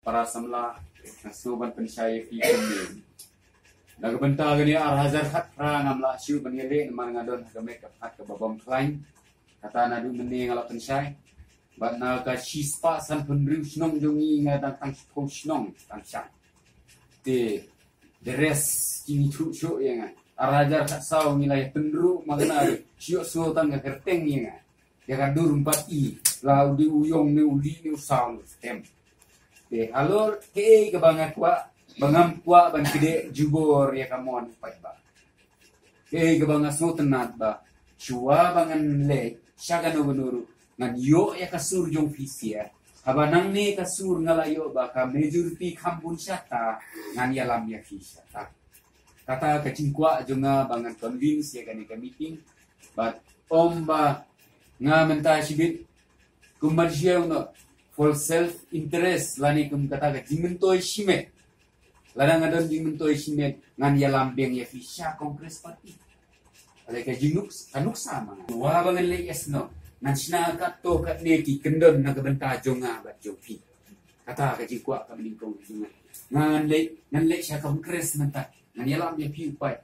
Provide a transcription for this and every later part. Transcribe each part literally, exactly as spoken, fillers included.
Para samla, nga sngew ban pynshai ïa phi kumne. Na ka bynta kane ar hajar khatphra ngam lah shuh ban ïaleh namar nga don ha ka met ka phat kaba bym khlaiñ. Kata naduh mynne nga la pynshai. Bad na ka shispah sanphew hynriew shnong jong ngi nga dang tang shiphew shnong tang shang. Te the rest ki ngi thuh shuh ïa nga. Ar hajar khatsaw ngi la ïa pynruh ma nga na shuh shuh tang ka kyrteng ïa nga. Ïa ka dur ympat i, la u dei u ïong ne u dih ne u saw ne u stem. Te halor kaei kaba nga kwah, ba ngam kwah ban kdeh jubor ïa ka mon paidbah. Kaei kaba nga sngewtynnat ba shuwa ba ngan leit sha kano kano ruh, ngan ïoh ïa ka sur jong phi sha. Haba nangne ka sur nga la ïoh ba ka majority kham bun shata, ngan ïalam ïa phi shata. Kata ka jingkwah jong nga ba ngan convince ïa kane ka meeting. Bad ym ba nga mynta shibit kum ban shu ong noh, for self interest lane kum kata ka jingmyntoi shimet. Lada nga don jingmyntoi shimet, ngan ïalam biang ïa phi sha Congress Party. Lada ka jingnuk, ka nuksa ma nga. Wat ba ngan leit ïasnoh, ngan shna katto katne ki kyndon na ka bynta jong nga bad jong phi. Kata ka jingkwah kaba nyngkong jong nga. Ngan leit, ngan leit sha Congress mynta. Ngan ïalam ïa phi u paid.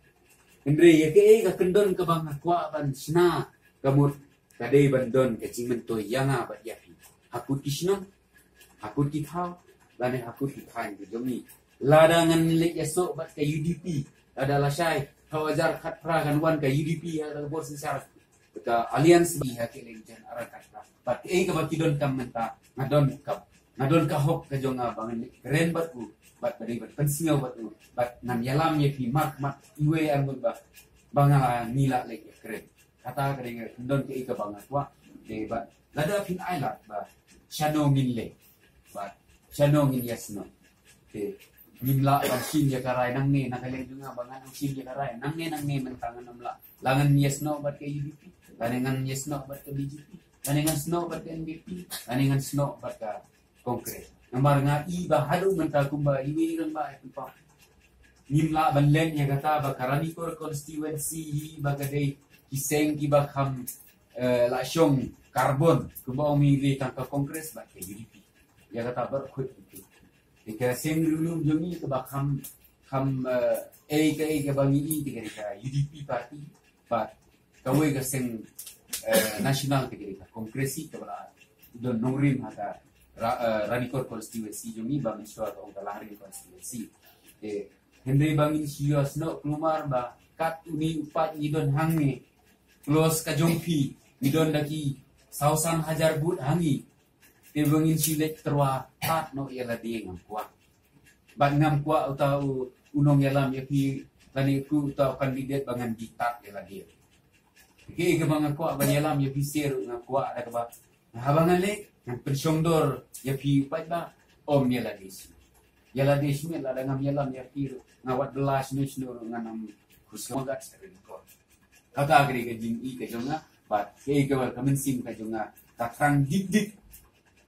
Hynrei ïa kaei ka kyndon kaba nga kwah ban shna, ka mut ka dei ban don ka jingmyntoi ïa nga bad ïa phi. Ha kut ki shnong, ha kut ki thaw, lane ha kut ki thaiñ ki jong ngi. Lada ngan leit ïasnoh bad ka U D P, lada lashai, thaw hajar khatphra kan wan ka U D P ha ka bor synshar, ka alliance ba ha ka election ar hajar khatphra. Bad kaei kaba ki donkam mynta, nga don ka, nga don ka hok ka jong nga ba ngan leit kren bad u, bad ba dei ban pynsngew bad u, bad ngan ïalam ïa phi markhmat iwei arngut ba, ba nga ngi lah leit ïakren. Kata ka dei nga kyndon kaei kaba nga kwah. Te bad lada phin ai lad ba shano ngin leit, bad shano ngin ïasnoh. Te ngim lah ban shim ïa ka rai nangne, na ka liang jong nga ba ngan shim ïa ka rai nangne, nangne mynta ngan ym lah. La ngan ïasnoh bad ka U D P, lane ngan ïasnoh bad ka B J P, lane ngan snoh bad ka N P P, lane ngan snoh bad ka Congress. Namar nga i ba haduh mynta kumba iwei i rangbah i pynpaw, ngim lah ban leh ïa kata ba ka Ranikor constituency hi ba ka dei ki seng kiba kham, eh, la shong karbon, kumba ong i, dei tang ka Congress bad ka U D P. Ïa kata baroh khuid ki. Te ka seng riewlum jong ngi kaba kham, kham, eh, ei ka, ei kaba ngi i te ka dei ka U D P party. Bad kawei ka seng, eh, national te ka dei ka Congress hi kaba la don nongrim ha ka Ra-, eh, Ranikor constituency jong ngi, ba mynshuwa ka ong ka Langrin constituency. Te hynrei ba ngin shu ïasnoh kulmar ba kat une u paid ngi don hangne, plus ka jong phi, ngi don da ki saw san hajar vote ha ngi. Te ba ngin shu leit tyrwa tad noh ïa lade, ngam kwah. Bad ngam kwah uta u, u nongïalam ïa phi, lane uta u candidate ba ngan die tad ïa lade. Kaei kaba nga kwah ban ïalam ïa phi seh ruh nga kwah da kaba, haba ngan leit, ngan pynshongdor ïa phi u paidbah, ym ïa lade shuh. Ïa lade shuh, lada ngam ïalam ïa phi ruh, nga wat bylla shano shano ruh ngan ym khuslai kat sha Ranikor. Kata ka dei ka jingi ka jong nga, bad kaei kaba ka mynsiem ka jong nga ka thrang dik dik